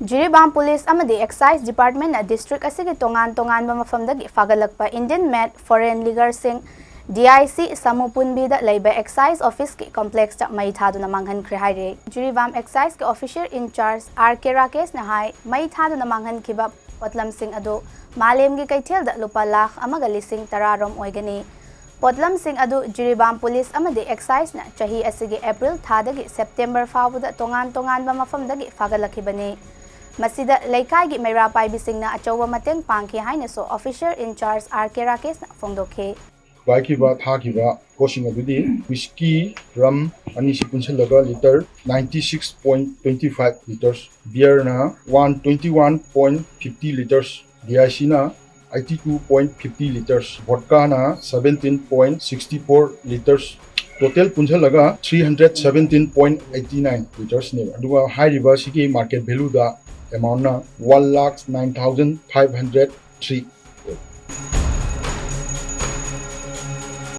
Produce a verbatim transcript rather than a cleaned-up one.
Jiribam police ꯑꯃꯗꯤ exercise ꯗꯤꯄꯥꯔꯠꯃꯦꯟꯅ district ꯑꯁꯤꯒꯤ ꯇꯣꯉꯥꯟ ꯇꯣꯉꯥꯟꯕ ꯃꯐꯝꯗꯒꯤ ꯐꯥꯒꯠꯂꯛꯄ Indian made foreign ꯂꯤꯒꯔꯁꯤꯡ D I C ꯁꯥꯃꯨ ꯄꯨꯟꯕꯤꯗ ꯂꯩꯕ ꯑꯦꯛꯁꯥꯏꯖ ꯑꯣꯐꯤꯁꯀꯤ ꯀꯣꯝꯄ꯭ꯂꯦꯛꯁꯇ ꯃꯩ ꯊꯥꯗꯨꯅ ꯃꯥꯡꯍꯟꯈ꯭ꯔꯦ ꯍꯥꯏꯔꯤ꯫ ꯖꯤꯔꯤꯕꯥꯝ ꯑꯦꯛꯁꯥꯏꯖꯀꯤ ꯑꯣꯐꯤꯁꯔ ꯏꯟꯆꯥꯔꯖ ꯑꯥꯔ ꯀꯦ ꯔꯥꯀꯦꯁꯅ ꯍꯥꯏ, ꯃꯩ ꯊꯥꯗꯨꯅ ꯃꯥꯡꯍꯟꯈꯤꯕ ꯄꯣꯠꯂꯝꯁꯤꯡ ꯑꯗꯨ ꯃꯥꯂꯦꯝꯒꯤ ꯀꯩꯊꯦꯜꯗ ꯂꯨꯄꯥ ꯂꯥꯈ ꯑꯃꯒ ꯂꯤꯁꯤꯡ ꯇꯔꯥꯔꯣꯝ ꯑꯣꯏꯒꯅꯤ꯫ ꯄꯣꯠꯂꯝꯁꯤꯡ ꯑꯗꯨ ꯖꯤꯔꯤꯕꯥꯝ ꯄꯨꯂꯤꯁ ꯑꯃꯗꯤ ꯑꯦꯛꯁꯥꯏꯖꯅ ꯆꯍꯤ ꯑꯁꯤꯒꯤ ꯑꯦꯄ꯭ꯔꯤꯜ ꯊꯥꯗꯒꯤ ꯁꯦꯞꯇꯦꯝꯕꯔ ꯐꯥꯎꯕꯗ ꯇꯣꯉꯥꯟ ꯇꯣꯉꯥꯟꯕ ꯃꯐꯝꯗꯒꯤ ꯐꯥꯒꯠꯂꯛꯈꯤꯕꯅꯤ꯫ ꯃꯁꯤꯗ ꯂꯩꯀꯥꯏꯒꯤ ꯃꯩꯔꯥ ꯄꯥꯏꯕꯤꯁꯤꯡꯅ ꯑꯆꯧꯕ ꯃꯇꯦꯡ ꯄꯥꯡꯈꯤ ꯍꯥꯏꯅꯁꯨ ꯑꯣꯐꯤꯁꯔ ꯏꯟꯆꯥꯔꯖ ꯑꯥꯔ ꯀꯦ ꯔꯥꯀꯦꯁꯅ ꯐꯣꯡꯗꯣꯛꯈꯤ꯫ ꯊꯨꯒꯥꯏꯈꯤꯕ ꯊꯥꯈꯤꯕ ꯄꯣꯠꯁꯤꯡ ꯑꯗꯨꯗꯤ ꯋꯤꯁꯀꯤ, ꯔꯝ ꯑꯅꯤꯁꯤ ꯄꯨꯟꯁꯤꯜꯂꯒ litre ninety six point twenty five liters, ꯕꯤꯌꯔꯅ one twenty one point fifty liters, D I ꯁꯤꯅ eighty two point fifty liters, ꯚꯣꯠꯀꯥꯅ seventeen point sixty four liters, total ꯄꯨꯟꯁꯤꯜꯂꯒ three hundred seventeen point eighty nine litersꯅꯦꯕ꯫ ꯑꯗꯨꯒ ꯍꯥꯏꯔꯤꯕ ꯁꯤꯒꯤ market ꯚꯦꯂꯨꯗ ꯑꯦꯃꯥꯎꯟꯅ one lakh nine thousand five hundred three꯫